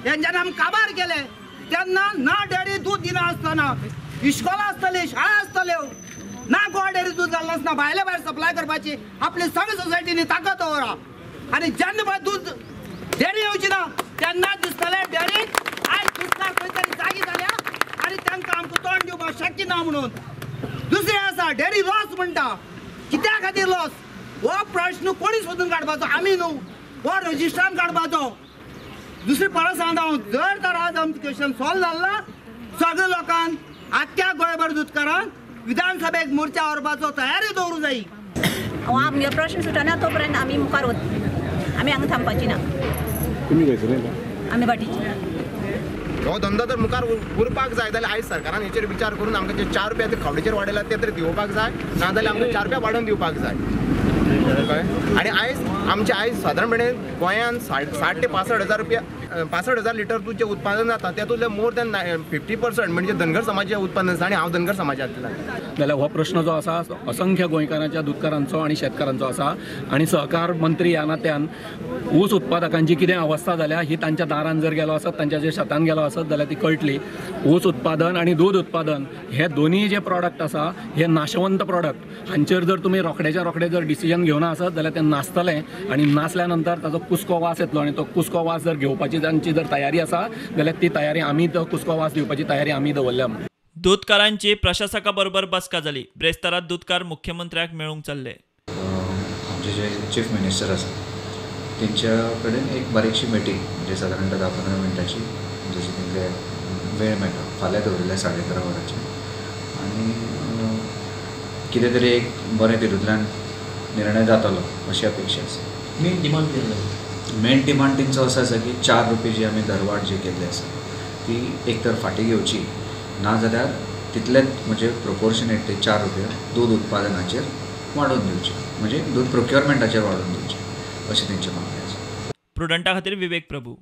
हेंच्यांनी आमी काबार केले तेन्ना ना डेअरी दूद दिना आसतना इश्कोलां आसतली, शाळा आसतल्यो, ना गोवा डेअरी दूद घालनासतना भायले भायर सप्लाय करपाची आपली सगळे सोसायटीनी ताकद दवरा. आनी जेन्ना पळय दूद डेअरी येवची ना तेन्ना दिसतलें डेअरीक आयज दुदकार खंय तरी जागी जाल्या आनी तांकां आमकां तोंड दिवपाक शक्य ना म्हणून. दुसरें आसा डेअरी लॉस म्हणटा, कित्या खातीर लॉस हो प्रश्न कोणी सोदून काडपाचो, आमी न्हू, हो रजिस्ट्रान काडपाचो. दुसरी परत सांगता हांव, जर तर आज आमचें क्वेश्चन सॉल्व जालें ना सगळ्या लोकांक आख्ख्या गोंयभर दुदकारांक विधानसभेक मोर्चा व्हरपाचो तयारी दवरूं जाय. आमगे प्रश्न सुटना तो पर्यंत आमी मुखार वत, आमी हांगा थांबपाची ना. आमी भाटीची. हो धंदो जर मुखार उरपाक जाय जाल्यार आयज सरकारान हेचेर विचार करून आमकां जे 4 रुपया ते खावडीचेर वाडयला ते तरी दिवपाक जाय, नाजाल्यार आमकां 4 रुपया वाडोवन दिवपाक जाय. कळ्ळें? आनी आयज आमचे आयज सादारणपणे गोंयांत 60 ते 65 हजार रुपया 65 हजार लिटर दूद जें उत्पादन जाता तातूंतलें मोर दॅन 50% म्हणजे धनगर समाजाचें उत्पन्न आसा आनी हांव धनगर समाजांतल्यान. जाल्यार हो प्रश्न जो आसा असंख्य गोंयकारांच्या दुदकारांचो आनी शेतकारांचो आसा आनी सहकार मंत्री ह्या नात्यान ऊस उत्पादकांची कितें अवस्था जाल्या ही तांच्या दारान जर गेलो आसत, तांच्या जे शेतान गेलो आसत जाल्यार ती कळटली. ऊस उत्पादन आनी दूद उत्पादन हे दोनूय जे प्रॉडक्ट आसा हे नाशवंत प्रॉडक्ट, हांचेर जर तुमी रोखडेच्या रोखडे जर डिसिजन घेवना आसत जाल्यार तें नासतलें आनी नासल्या नंतर ताजो कुसको वास येतलो आनी तो कुसको वास जर घेवपाची तांची जर तयारी आसा जाल्यार ती तयारी आमी तो कुसको वास दिवपाची तयारी आमी दवरल्या. दूदकारांची प्रशासका बरोबर बसका जाली. ब्रेस्तारात दूदकार मुख्यमंत्र्याक मेळूंक चल्ले. आमचे जे चीफ मिनिस्टर आसा तेंच्या कडेन एक बारीकशी मिटींग म्हणजे सादारणतः 10-15 मिनटांची जशी तेंकां वेळ मेळटा फाल्यां दवरिल्ल्या 11:30 वरांचेर आनी कितें तरी एक बरें तितूंतल्यान निर्णय जातलो अशी अपेक्षा आसा. मेन डिमांड कितें? मेन डिमांड तेंचो असो आसा की 4 रुपये जी आमी दरवाड जी केल्ली आसा ती एक तर फाटीं घेवची, ना जाल्यार तितलेच म्हणजे प्रोपोर्शनेट ते 4 रुपया दूद उत्पादनाचेर वाडोवन दिवचे, म्हणजे दूद प्रोक्युरमेंटाचेर वाडोवन दिवचे अशी तेंची मागणी आसा. प्रुडंटा खातीर विवेक प्रभू.